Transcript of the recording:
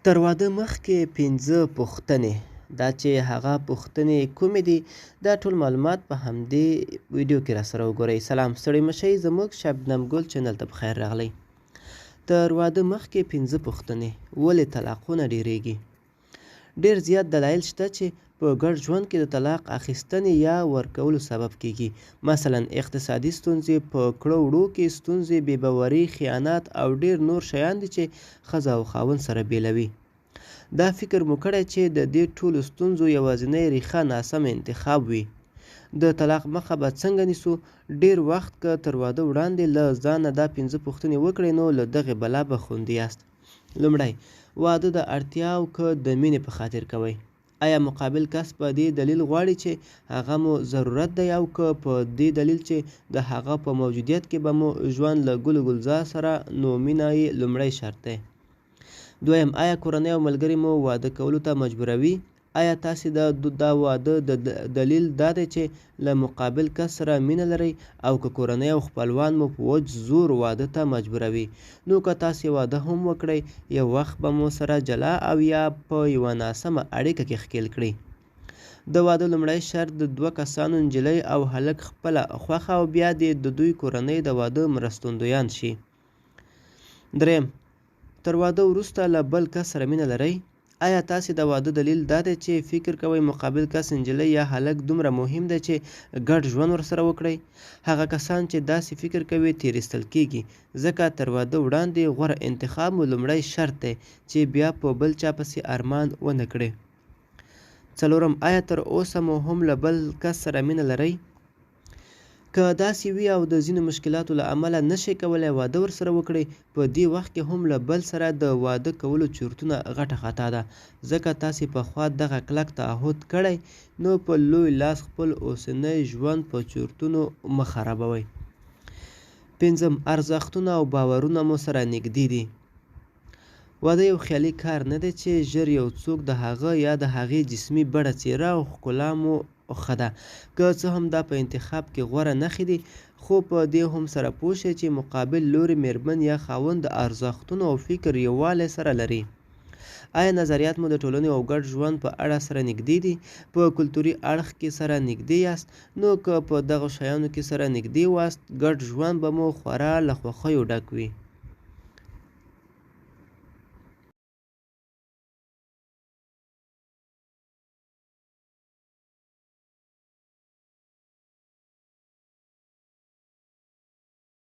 تر واده مخکې پنځه پوښتنې. دا چې هغه پوښتنې کومې دي، دا ټول معلومات په همدې ویډیو کې راسره وګورئ. سلام، ستړي مه شئ، زموږ شبنم ګل چینل ته په خیر راغلئ. تر واده مخکې پنځه پوښتنې، ولې طلاقونه ډیریږي؟ ډیر زیات دلایل شته چې په ګډ ژوند کې د طلاق اخیستنې یا ورکولو سبب کیږي. مثلا اقتصادي ستونزې، په کړو وړو کې ستونزې، بې باوري، خیانت او ډیر نور شیان دي چې ښځه او خاوند سره بیلوي. دا فکر مو کړی چې د دې ټولو ستونزو یوازینۍ ریښه ناسم انتخاب وي؟ د طلاق مخه به څنګه نیسو؟ ډیر وخت که تر واده وړاندې له ځانه دا پنځه پوښتنې وکړئ نو له دغې بلا به خوندي یاست. لومړی، واده د اړتیا او که د مینې په خاطر کوئ؟ ایا مقابل کس په دې دلیل غواړي چې هغه مو ضرورت دی او که په دې دلیل چې د هغه په موجودیت کې به مو ژوند له ګل و ګلزار سره، نو مینه یې لومړی شرط دی. دویم، ایا کورنۍ او ملګري مو واده کولو ته مجبوروي؟ ایا تاسې د د واده د دلیل دا دی چې له مقابل کس سره مینه لرئ او که کورنۍ او خپلوان مو په وچ زور واده ته مجبوروي؟ نو که تاسې واده هم وکړئ، یو وخت به مو سره جلا او یا په یوه ناسمه اړیکه کې ښکېل کړي. د واده لومړی شرط د دوه کسانو نجلۍ او هلک خپله خوښه او بیا دې د دوی کورنۍ د واده مرستندویان شي. دریم، تر واده وروسته له بل کس سره مینه لرئ؟ ایا تاسې د واده دلیل دا دی چې فکر کوئ مقابل کس نجلۍ یا هلک دومره مهم دی چې ګډ ژوند ورسره وکړئ؟ هغه کسان چې داسې فکر کوي تېر ایستل کېږي، ځکه تر واده وړاندې غوره انتخاب مو لومړی شرط دی چې بیا په بل چا پسې ارمان ونه کړئ. څلورم، ایا تر اوسه مو هم له بل کس سره مینه لرئ؟ که داسې وي او د ځینو مشکلاتو له امله نه شئ کولای واده ورسره وکړئ، په دې وخت کې هم له بل سره د واده کولو چورتونه غټه خطا ده، ځکه تاسې پخوا دغه کلک تعهد کړی، نو په لوی لاس خپل اوسنی ژوند په چورتونو مه خرابوئ. پنځم، ارزښتونه او باورونه مو سره نږدې دي. واده یو خیالي کار نه دی چې ژر یو څوک د هغه یا د هغې جسمي بڼه، څېره او ښکلا مو ښه ده. که څه هم دا په انتخاب کې غوره نښې دي، خو په دې هم سره پوه شئ چې مقابل لوري مېرمن یا خاوند د ارزښتونو او فکر یووالی سره لري. آیا نظریات مو د ټولنې او ګډ ژوند په اړه سره نږدې دي؟ په کلتوري اړخ کې سره نږدې یاست؟ نو که په دغو شیانو کې سره نږدې واست، ګډ ژوند به مو خورا له خوښیو ډک وي.